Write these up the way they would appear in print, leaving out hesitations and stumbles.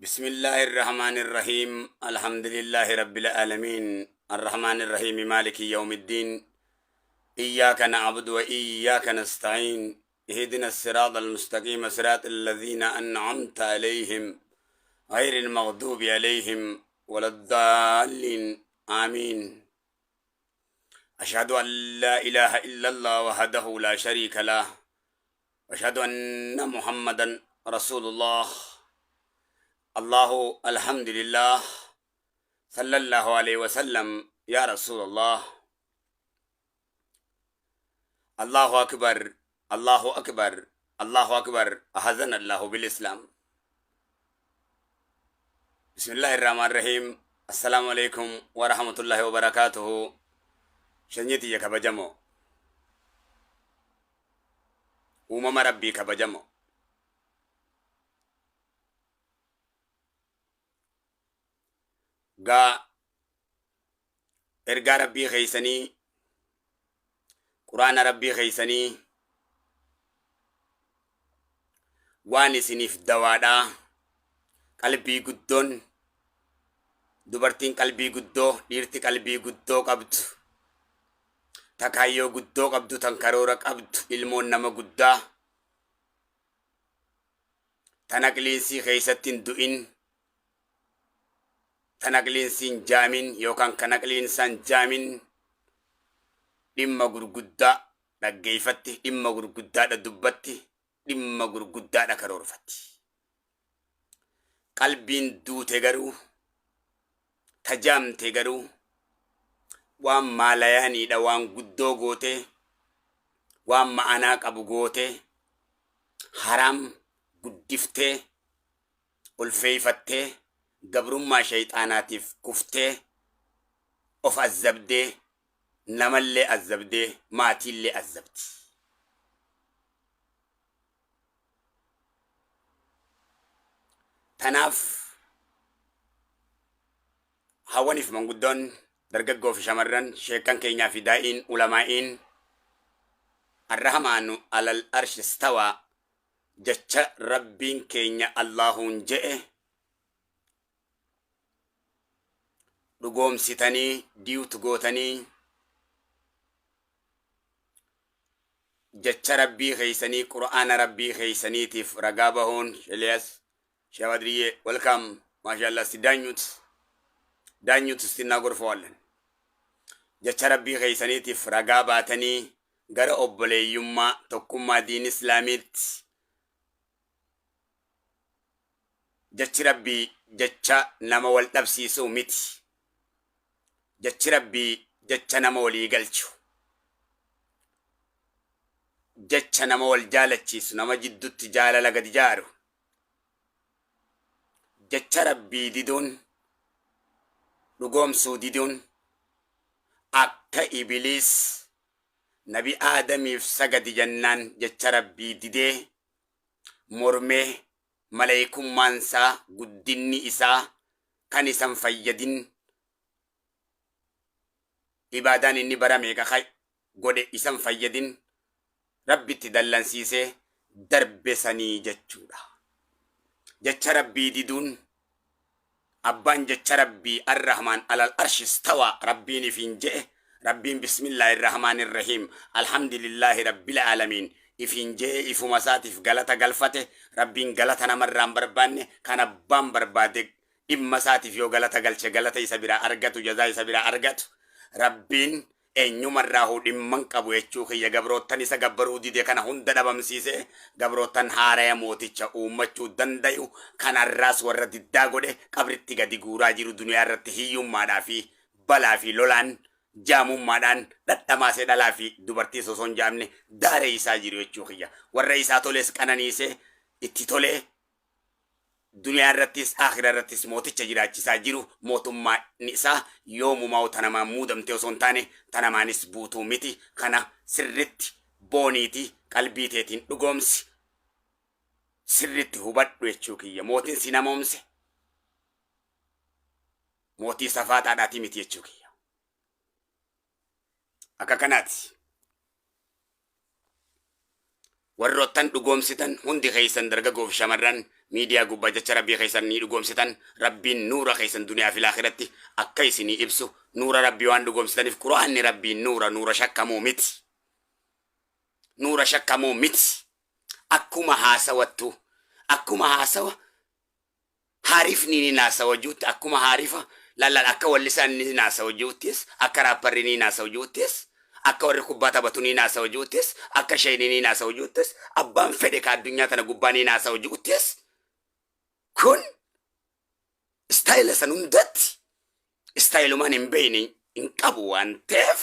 بسم الله الرحمن الرحيم الحمد لله رب العالمين الرحمن الرحيم مالك يوم الدين إياك نعبد وإياك نستعين اهدنا الصراط المستقيم صراط الذين أنعمت عليهم غير المغضوب عليهم ولا الضالين آمين أشهد أن لا إله إلا الله وحده لا شريك له وأشهد أن محمدا رسول الله الله الحمد لله صلى الله عليه وسلم يا رسول الله الله أكبر الله أكبر الله أكبر أحزن الله بالإسلام بسم الله الرحمن الرحيم السلام عليكم ورحمة الله وبركاته شنيتي يا كبجمو uumama Rabbii kabajamo. Gaa ergaa Rabbii keeysanii, Qur'aana Rabbii keeysanii waan isiniif dawaadhaa. Qalbii guddoon, dubartiin qalbii guddoo, dhiirti qalbii guddoo qabdu, ta kaayyoo guddoo qabdu, tan karoora qabdu, ilmoon nama guddaa, tan aqliinsii keessatti hin du'in, tan aqliinsii hin jaamin yookaan kan aqliinsaa hin jaamin, dhimma gurguddaa dhaggeeffatti, dhimma gurguddaadha dubbatti, dhimma gurguddaadha karoorfatti. Qalbiin duute garuu, ta jaamte garuu, waan maalayaaniidha waan guddoo gootee, waan ma'anaa qabu gootee, haraam guddiftee, ulfeeyfattee, gabrummaa shayxaanaatiif kuftee, of azzabdee, namallee azzabdee, maatiillee azzabdi. Tanaaf hawwaniif manguddoon, dargaggoo fi shamarran, sheekkan keenyaa fi daa'iin, ulamaa'iin, Arrahmaanu alal arshi istawaa jecha Rabbiin keenya Allaahuun je'e dhugoomsitanii diiwt gootanii jecha Rabbii keeysanii, Qur'aana Rabbii keeysaniitiif ragaa bahuun. Eliyas Shawadriye, welcome. Mashallah. እስቲ ዳኙት ዳኙት እስቲ እናጎርፈዋለን። Jecha Rabbii keeysaniitiif ragaa baatanii gara obboleeyyummaa tokkummaa diin Islaamiitti. Jechi Rabbii jecha nama wal dhabsiisuu miti. Jechi Rabbii jecha nama walii galchu, jecha nama wal jaalachiisu, nama jiddutti jaalala gadi jaaru. Jecha Rabbii diduun, dhugoomsuu diduun, akka Ibiliis Nabi Aadamiif sagadi jennaan jecha Rabbii didee mormee, maleeykummaan isaa, guddinni isaa kan isan fayyadin, ibaadaan inni bara meeqa godhe isan fayyadin, Rabbitti dallansiisee darbe sanii jechuudha. Jecha Rabbii diduun, abbaan jecha Rabbii Arrahmaan alal arshi istawaa Rabbiin ifiin je'e, Rabbiin bismillaahi rahmaani rahiim alhamdulillaahi rabbil aalamiin ifiin je'e, ifuma isaatiif galata galfate. Rabbiin galata namarraa hin barbaanne. Kan abbaan barbaade dhimma isaatiif yoo galata galche galata isa biraa argatu, jazaa isa biraa argatu. Rabbiin eenyumarraahuu dhimma hin qabu jechuu kiyya. Gabroottan isa gabbaruu dide kana hunda dhabamsiisee gabroottan haaraya mooticha uummachuu dandayu kanarraas warra diddaa godhe qabritti gadi guuraa jiru, duniyaa irratti hiyyummaadhaa fi balaa fi lolaan, jaamummaadhaan dhadhamaasee, dhalaa fi dubartiis osoo hin jaamne daareeysaa jiru jechuu kiyya. Warra isaa toles qananiisee itti tolee duniyaa irrattis aakhira irrattis mooticha jiraachisaa jiru. Mootummaan isaa yoomumaa tanamaan muudamte osoo hin taane tanamaanis buutuu miti. Kana sirritti booniiti qalbii teetiin dhugoomsi, sirritti hubadhu jechuu kiyya. Mootiin si namoomse mootii safaaxaadhaati miti jechuu kiyya. Akka kanaati. Warroottan dhugoomsitan hundi keessan, dargaggoo fi shamarran miidiyaa gubbaa jecha Rabbii keessan ni dhugoomsitan, Rabbiin nuura keessan duniyaa fi laakiratti akka isinii ibsu. Nuura Rabbii waan dhugoomsitaniif, Qur'aanni Rabbii nuura, nuura shakkamuu miti. Nuura shakkamuu miti. Akkuma haasawattu, akkuma haasawa haarifni ni naasawa juutti, akkuma haarifa lallal, akka wallisaan ni naasawa juuttis, akka raapparri ni naasawa juuttis, akka warri kubbaa taphatu ni naasawa juuttis, akka sheeyni ni naasawa juuttis, abbaan fedhe ka addunyaa tana gubbaa ni naasawa juuttis, kun istaayila san hundatti istaayilumaan hin beeyne hin qabu waan ta'eef,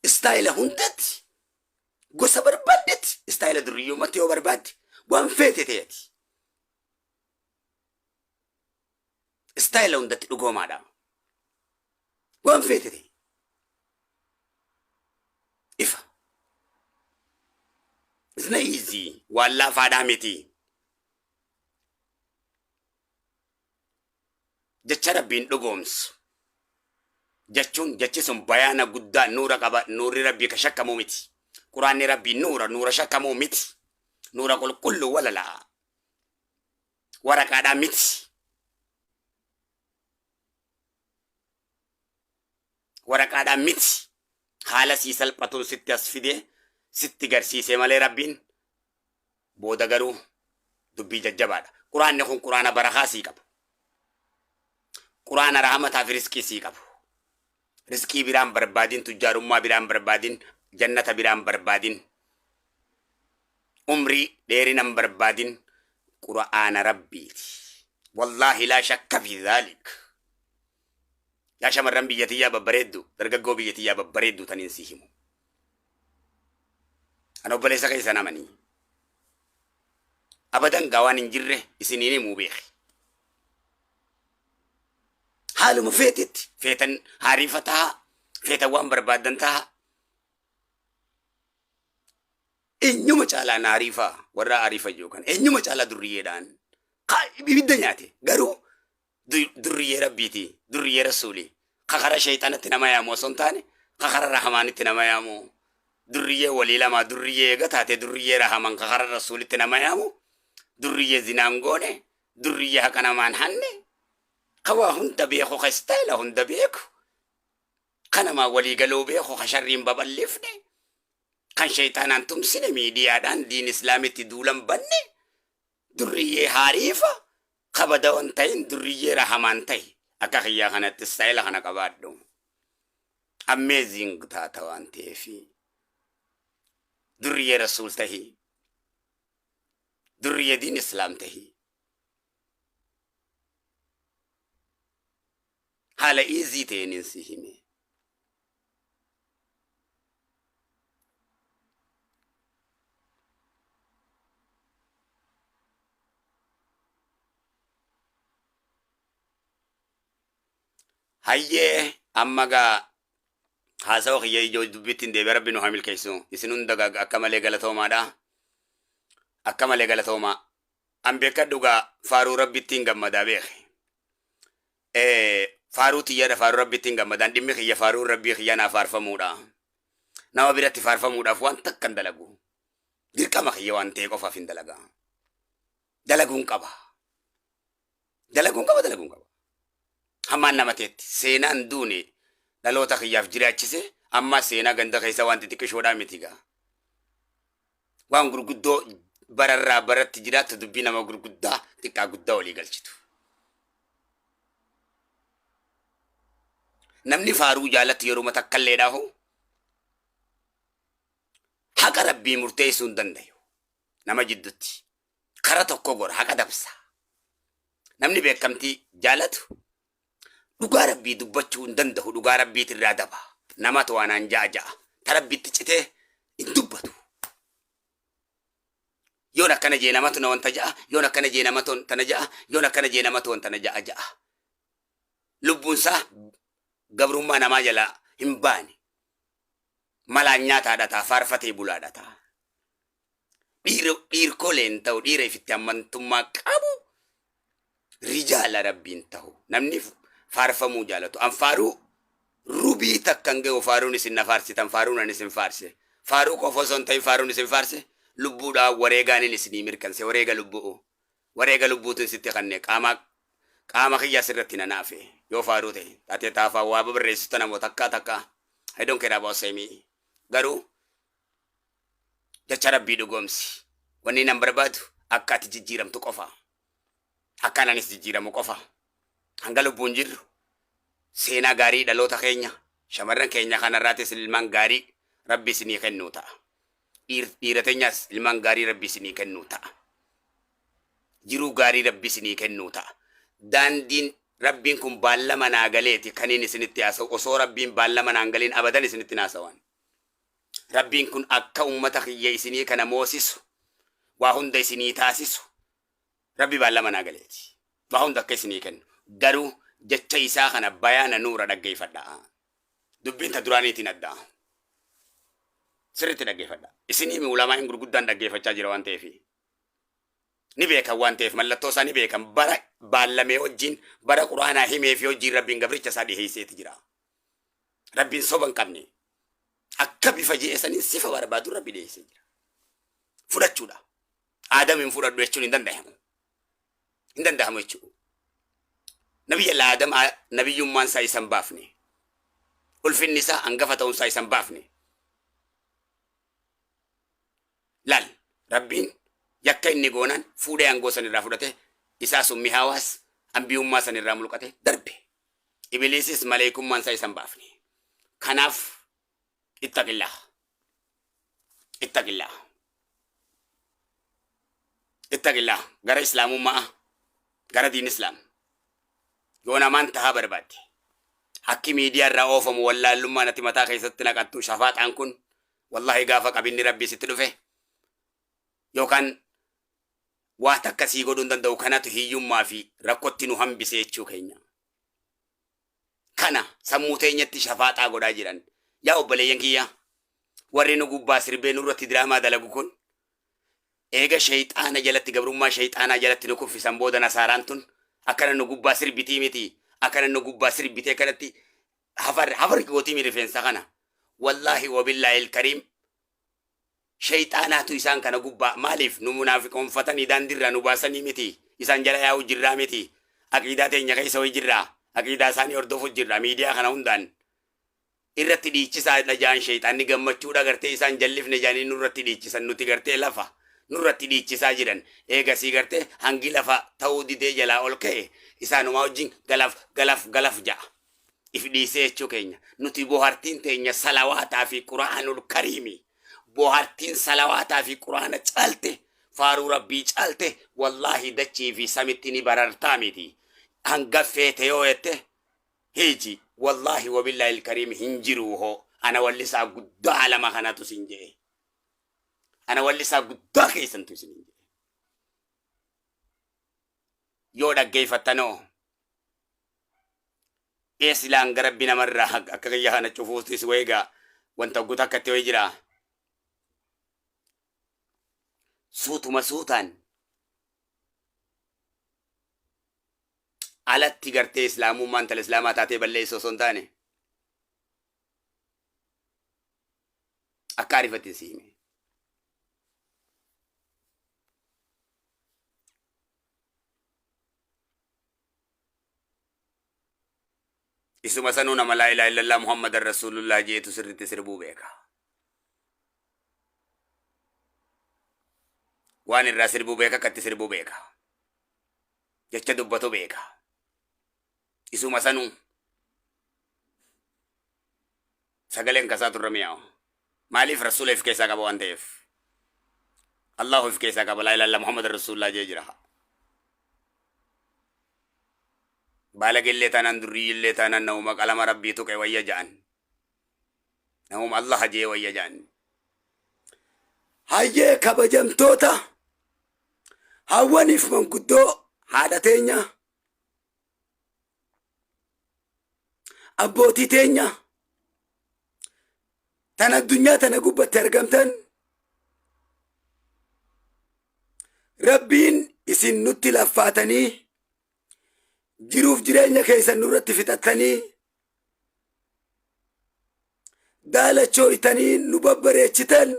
istaayila hundatti, gosa barbaaddetti, istaayila durriyyummatti yoo barbaadde, waan feete ta'eeti. Istaayila hundatti dhugoomaadha. Waan feete ta'e. Ifa. It's not easy. Waan laafaadhaa miti. Jecha Rabbiin dhugoomsu jechuun, jechi sun bayaana guddaa nuura qaba. Nuurri Rabbii ka shakkamuu miti. Quraanni Rabbii nuura, nuura shakkamuu miti, nuura qulqulluu walalaa waraqaadhaa miti. Waraqaadhaa miti. Haala sii salphatuun sitti as fidee sitti garsiisee malee, Rabbiin booda garuu dubbii jajjabaadha. Quraanni kun quraana barakaa sii qabu. Quraana rahamataa fi rizqii sii qabu. Rizqii biraan barbaadin, tujjaarummaa biraan barbaadin, jannata biraan barbaadin, umrii dheerinan barbaadin, quraana Rabbiiti. Wallaahi laa shakka fi dhaalik. Yaa shamarran biyya tiyyaa babbareeddu, dargaggoo biyya tiyyaa babbareeddu, taniin si himu. An obboleessa keessan amanii. Abadan gaa waan hin jirre isiniin himuu beeki. Haaluma feetetti feetan haariifa taha, feetan waan barbaaddan taha. Eenyuma caalaa naariifa warra ariifa jiru kana, eenyuma caalaa durriyyeedhaan ibidda nyaate, garuu durriyyee Rabbiiti, durriyyee Rasuuli, kakara sheexanatti nama yaamu osoo hin taane, kakara rahamaanitti nama yaamu, durriyyee walii lamaa, durriyyee eega taate, durriyyee rahaman, kakara Rasuulitti nama yaamu, durriyyee zinaan goone, durriyyee haqa namaan hanne, ka waa hunda beeku, ka istaayila hunda beeku, ka namaa walii galuu beeku, ka sharriin babal'ifne, kan sheexaanaan tumsine, miidiyaadhaan diin islaamitti duulan banne, durriyyee haariifa kabadawan ta'in, durriyyee rahamaan ta'e akka kiyyaa kanatti istaayila kana qabaadhu. Amazing taata waan ta'eefi, durriyyee Rasuul tahi, durriyyee diin islaam tahi. Haala easy ta'een si hime. Hayyee, amma gaa haasawa kiyya ijoo dubbitti hin deebi'e. Rabbi nu haa milkeessu. Isin hunda gaa akka malee galatoomaadha. Akka malee galatoomaa. An beekadhu gaa, faaruu Rabbitti hin gammadaa beeke. Faaruu tiyyadha, faaruu Rabbitti hin gammadaan. Dhimmi kiyya faaruu Rabbii kiyya naa faarfamuudha. Nama biratti faarfamuudhaaf waan takka hin dalagu. Dirqama kiyya waan ta'e qofaaf hin dalaga. Dalaguun qaba. Dalaguun qaba, dalaguun qaba. Hammaan nama ta'etti seenaan duune dhaloota kiyyaaf jiraachise, amma seenaa ganda keessa waan xixiqqishoodhaa miti gaa. Waan gurguddoo bararraa baratti jiraattu, dubbii nama gurguddaa xiqqaa guddaa walii galchitu. Namni faaruu jaalatu yeruma takkallee dhaahu haqa Rabbii murteessuu hin dandayu. Nama jiddutti kara tokko gora, haqa dabsa. Namni beekamtii jaalatu dhugaa Rabbii dubbachuu hin danda'u, dhugaa Rabbiitirraa daba. Namatu waanaan ja'a ja'a. Ta Rabbitti citee hin dubbatu. Yoon akkana jee namatu na wanta ja'a, yoon akkana jee namatu tana ja'a, yoon akkana jee namatu wanta na ja'a ja'a. Lubbuun isaa gabrummaa namaa jalaa hin baane. Malaan nyaataadha ta'a, faarfatee bulaadha ta'a. Dhiirkoleen ta'u, dhiira ifitti amantummaa qabu, rijaala Rabbiin ta'u. Namni faarfamuu jaalatu. An faaruu rubii takka hin gahu faaruun isin na faarsitan, faaruun ani isin faarse. Faaruu qofa osoo hin ta'in faaruun isin faarse lubbuudhaan wareegaanin isinii mirkanse wareega lubbu'u. Wareega lubbuutiin sitti kanne qaama qaama kiyya asirratti na naafe yoo faaruu ta'e taatee taafaa waa babarreessitu namoota takkaa takkaa I don't care about semi. Garuu jecha Rabbii dhugoomsi. Wanni nan barbaadu akka ati jijjiiramtu qofa. Akka anis jijjiiramu qofa. Hanga lubbuun jirru seenaa gaarii dhaloota keenya shamarran keenya kanarraatis ilmaan gaarii Rabbi isinii kennuu ta'a. Dhiira teenyaas ilmaan gaarii Rabbi isinii kennuu ta'a. Jiruu gaarii Rabbi isinii kennuu ta'a. Daandiin Rabbiin kun baallama naa galeeti kaniin isinitti haasa'u osoo Rabbiin baallama naan galiin abadan isinitti haasawan. Rabbiin kun akka ummata kiyya isinii kana moosisu waa hunda isinii taasisu Rabbi baallama naa galeeti. Waa hunda akka isinii kennu. Garuu jecha isaa kana bayaana nuura dhaggeeffadhaa. Dubbiin ta duraaniitiin addaa. Sirriitti dhaggeeffadha. Isinii ulamaan gurguddaan dhaggeeffachaa jira waan ta'eef. Ni beekan waan ta'eef mallattoo isaa ni beekan bara baallamee wajjin bara quraanaa himee fi wajjin Rabbiin gabricha isaa dhiheesseeti jira. Rabbiin soba hin qabne akka bifa je'esaniin sifa barbaadu Rabbi dhiheessee jira. Fudhachuudha. Aadam hin fudhadhu jechuun hin danda'amu. Hin danda'amu jechuudha. Nabiyya Aadam nabiyyummaan isaa isa hin baafne. Ulfinni isaa hangafa ta'uun isaa isa hin baafne. Laal Rabbiin yakka inni goonaan fuudhee aangoo san irraa fudhate isaa summi hawaas ambiyummaa san irraa mulqate darbe. Ibiliisis maleekummaan isaa isa hin baafne. Kanaaf ittaqillah. Ittaqillah. Ittaqillah. Gara islaamummaa gara diin islaam. Yoo namaan tahaa barbaadde. Akki miidiyaa irraa oofamu wallaallummaan ati mataa keessatti naqattu shafaaxaan kun wallahi gaafa qabinni Rabbii sitti dhufe yookaan waa takka sii godhuu hin danda'u kanatu hiyyummaa fi rakkotti nu hambise jechuu keenya. Kana sammuu teenyatti shafaaxaa godhaa jiran. Yaa obboleeyyan kiyya warri nu gubbaa sirbee nurratti diraamaa dalagu kun eega shayxaana jalatti gabrummaa shayxaanaa jalatti nu kuffisan booda nasaaraan tun akkana nu gubbaa sirbitii miti akkana nu gubbaa sirbitee kanatti hafar hafar gootii mi rifeensa kana wallaahi wabillaahi ilkariim shayxaanaatu isaan kana gubbaa maaliif nu munaafiqoonfatanii daandiirraa nu baasanii miti isaan jala yaa'u jirraa miti aqiidaa teenya keessa wayi jirraa aqiidaa isaanii hordofu jirra miidiyaa kana hundaan irratti dhiichisaa dha jaan shayxaanni gammachuudha gartee isaan jallifne jaanii nurratti dhiichisan nuti gartee lafa nurratti dhiichisaa jiran eegasii gartee hangi lafa ta'uu didee jalaa ol ka'e isaanumaa wajjin galaf galaf galaf ja'a if dhiisee jechuu keenya nuti bohartiin teenya salawaataa fi quraanul kariimi bohartiin salawaataa fi quraana caalte faaruu Rabbii caalte wallaahi dachii fi samitti ni barartaa miti hanga feete yoo jette hiiji wallaahi wabillaahi ilkariim hin jiruu hoo ana wallisaa guddaa alama kanatu sin jedhe ana wallisaa guddaa keessantu isin jedhe yoo dhaggeeffattanoo ee silaan gara rabbi namarraa akka kiyya kana cufuutis weegaa wanta guutuu akka itti wayii jira suutuma suutaan alatti gartee islaamummaan tala islaamaa taatee balleessu osoo hin taane akka ariifatti si hime. Isuma sanuu nama laa ilaaha illallah Muhammadan Rasuulullah jeetu sirriitti sirbuu beeka. Waan irraa sirbuu beeka akkatti sirbuu beeka. Jecha dubbatu beeka. Isuma sanuu sagaleen kasaa turre mi'aawa. Maaliif Rasuula if keessaa qaba waan ta'eef. Allahu if keessaa qaba laa ilaaha illallah Muhammadan Rasuulullah jee jira. Baalagellee taanaan durriyyillee taanaan namuma qalama Rabbii tuqe wayya ja'an. Namuma Allah jee wayya ja'an. Hayyee kabajamtoota hawwaniif manguddoo haadha teenya abbootii teenya tan addunyaa tana gubbatti argamtan Rabbiin isin nutti laffaatanii jiruuf jireenya keessan nurratti fixattanii daalachooytanii nu babbareechitan,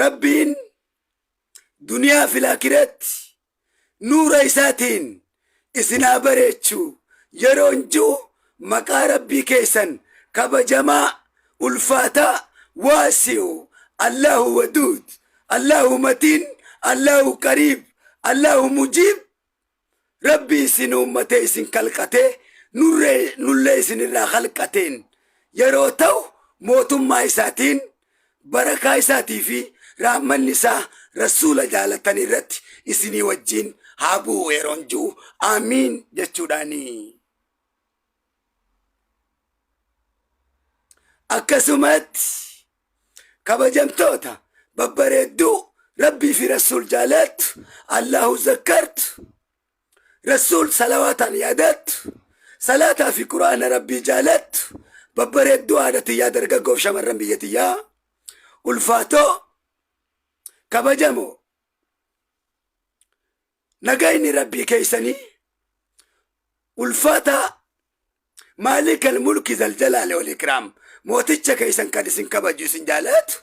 Rabbiin duniyaa fi laakiratti nuura isaatiin isin haa bareechu yeroon ji'u, maqaa Rabbii keessan kabajamaa ulfaataa, waasi'u, Allahu waduud, Allahu matiin, Allahu qariib, Allahu mujiib, Rabbii isin uummatee isin kalqatee nurree nullee isin irraa kalqateen yeroo ta'u, mootummaa isaatiin, barakaa isaatii fi rahmanni isaa rasuula jaalatan irratti isinii wajjin haa bu'u yeroon ji'u aamiin jechuudhaani. Akkasumatti kabajamtoota babbareedduu Rabbii fi Rasuul jaalattu, Allahu zakkartu, Rasuul salawaataan yaadattu, salaataa fi Qur'aana Rabbii jaalattu, babbareedduu haadha tiyyaa, dargaggoof shamarran biyya tiyyaa, ulfaatoo kabajamoo, nagayni Rabbii keeysanii ulfaataa maalikal mulki zaljalaali wal ikraam, mooticha keeysan kan isin kabaju isin jaalatu